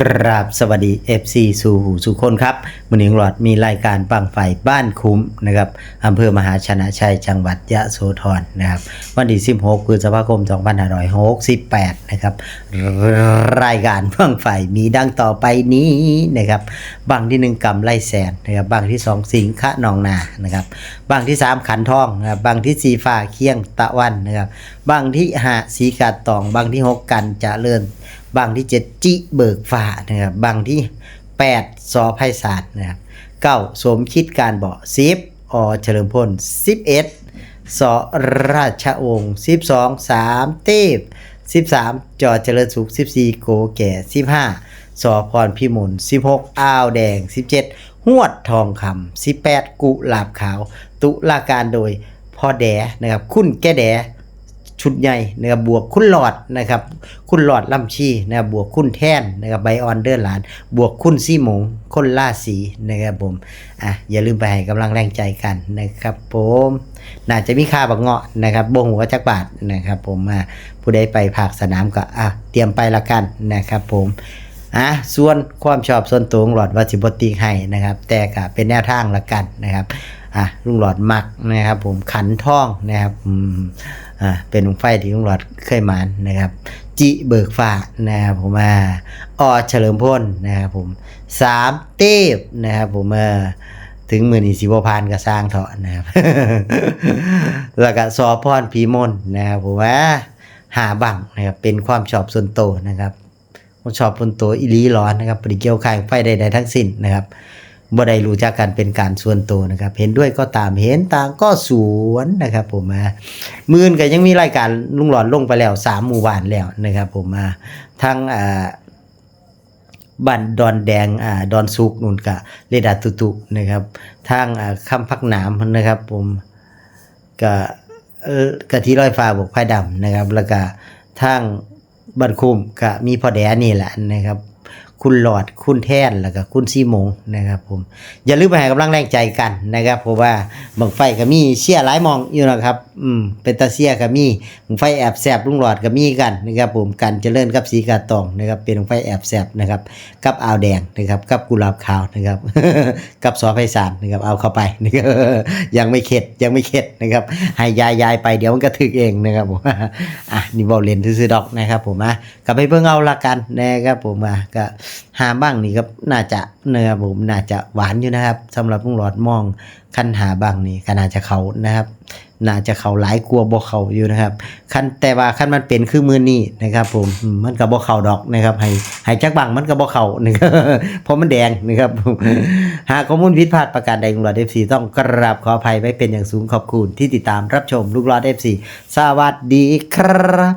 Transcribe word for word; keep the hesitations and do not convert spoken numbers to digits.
กราบสวัสดี เอฟซี สู่หูสู่คนครับ มื้อนี้ลุงหลอดมีรายการบั้งไฟบ้านคุ้มนะครับ อำเภอมหาชนะชัย จังหวัดยะโสธรนะครับ วันที่ สิบหก พฤษภาคม สองพันห้าร้อยหกสิบแปด นะครับ รายการบั้งไฟมีดังต่อไปนี้นะครับ บั้งที่ หนึ่ง กำไรแสนนะครับ บั้งที่ สอง สิงขะหนองนานะครับ บั้งที่ สาม ขันทองนะครับ บั้งที่ สี่ ฟ้าเคียงตะวันนะครับ บั้งที่ ห้า สีกาตอง บั้งที่ หก กันเจริญ บั้งที่ เจ็ด จิเบิกฟ้านะครับ บั้งที่ แปด สอไพศาลนะครับ เก้า สมคิดการเบาะ สิบ อ เฉลิมพล สิบเอ็ด ส ราชวงศ์ สิบสอง สาม เทพ สิบสาม จ เจริญสุข สิบสี่ โกแก่ สิบห้า ส พรพิมล สิบหก อาวแดง สิบเจ็ด ฮวดทองคำ สิบแปด กุหลาบขาว ตุลาการโดยพ่อแดนะครับ คุณแก่แด ชุดใหญ่นะครับ บวกคุณหลอดนะครับ คุณหลอดลำชีนะครับ บวกคุณแท่นนะครับ ใบอ่อนเดินหลาน บวกคุณสีหมง คนราศีนะครับผม อ่ะ อย่าลืมไปให้กำลังแรงใจกันนะครับผม น่าจะมีค่าบักเงาะนะครับ บ่ฮู้ว่าจักบาทนะครับผม อ่ะ ผู้ใดไปภาคสนามก็ อ่ะ เตรียมไปละกันนะครับผม อ่ะ ส่วนความชอบส่วนตัวของหลอดว่าสิบ่ติ๊กให้นะครับ แต่ก็เป็นแนวทางละกันนะครับ อ่ะ ลุงหลอดมักนะครับผม ขันทองนะครับ อืม อ่ะ เป็นบั้งไฟที่ลุงหลอดเคยหมานนะครับ จิเบิกฟ้านะครับผม อ่า อ เฉลิมพลนะครับผม สาม เทพนะครับผม เออ ถึงมื้อนี้สิบ่ผ่านก็ซ่างเถาะนะครับ แล้วก็ ส พรพิมลนะครับผม อ่า ห้า บั้งนะครับ เป็นความชอบส่วนตัวนะครับ ความชอบส่วนตัวอีหลีหลอนะครับ บ่ได้เกี่ยวข้องไฟใดๆทั้งสิ้นนะครับ บ่ได้รู้จักกันเป็นการส่วนตัวนะครับ เห็นด้วยก็ตาม เห็นต่างก็สวนนะครับผม อ่า มื้ออื่นก็ยังมีรายการลุงหลอดลงไปแล้ว สาม หมู่บ้านแล้วนะครับผม อ่า ทั้ง อ่า บ้านดอนแดง อ่า ดอนสุกนู่นกะเรดาร์ตุตุนะครับ ทาง อ่า คำผักหนามนะครับผม กะ เอ่อ กะทิลอยฟ้าบวกไผ่ดำนะครับ แล้วกะทางบ้านคุ้มกะมีพ่อแดนี่แหละนะครับ คุณหลอด คุณแท่น แล้วกะคุณสีหมงนะครับผม อย่าลืมไปให้กำลังแรงใจกันนะครับ เพราะว่าบั้งไฟก็มีเชียร์หลายหม่องอยู่นะครับ อืม เป็นตาเชียร์ก็มี บั้งไฟแอบแซบลุงหลอดก็มีกันนะครับผม กันเจริญกับสีกาตองนะครับ เป็นบั้งไฟแอบแซบนะครับ กับอาวแดงนะครับ กับกุหลาบขาวนะครับ กับสอไพศาลนะครับ เอาเข้าไปนะครับ ยังไม่เข็ด ยังไม่เข็ดนะครับ ให้ยายๆไป เดี๋ยวมันก็ถึกเองนะครับผม อ่ะ นี่เว้าเล่นซื่อๆดอกนะครับผม อ่ะ ก็ไปเบิ่งเอาละกันนะครับผม อ่ะ ก็ ห้า บั้งนี่ก็น่าจะนะครับผม น่าจะหวานอยู่นะครับ สำหรับลุงหลอดมอง คัน ห้า บั้งนี่ก็น่าจะเข้านะครับ น่าจะเข้าหลายกว่าบ่เข้าอยู่นะครับ คัน แต่ว่าคันมันเป็นคือมื้อนี้นะครับผม อืม มันก็บ่เข้าดอกนะครับ ให้ ให้จักบั้งมันก็บ่เข้านะครับ เพราะมันแดงนะครับผม หากข้อมูลผิดพลาดประการใด ลุงหลอด เอฟซี ต้องกราบขออภัยไว้เป็นอย่างสูง ขอบคุณที่ติดตามรับชม ลุงหลอด เอฟซี สวัสดีครับ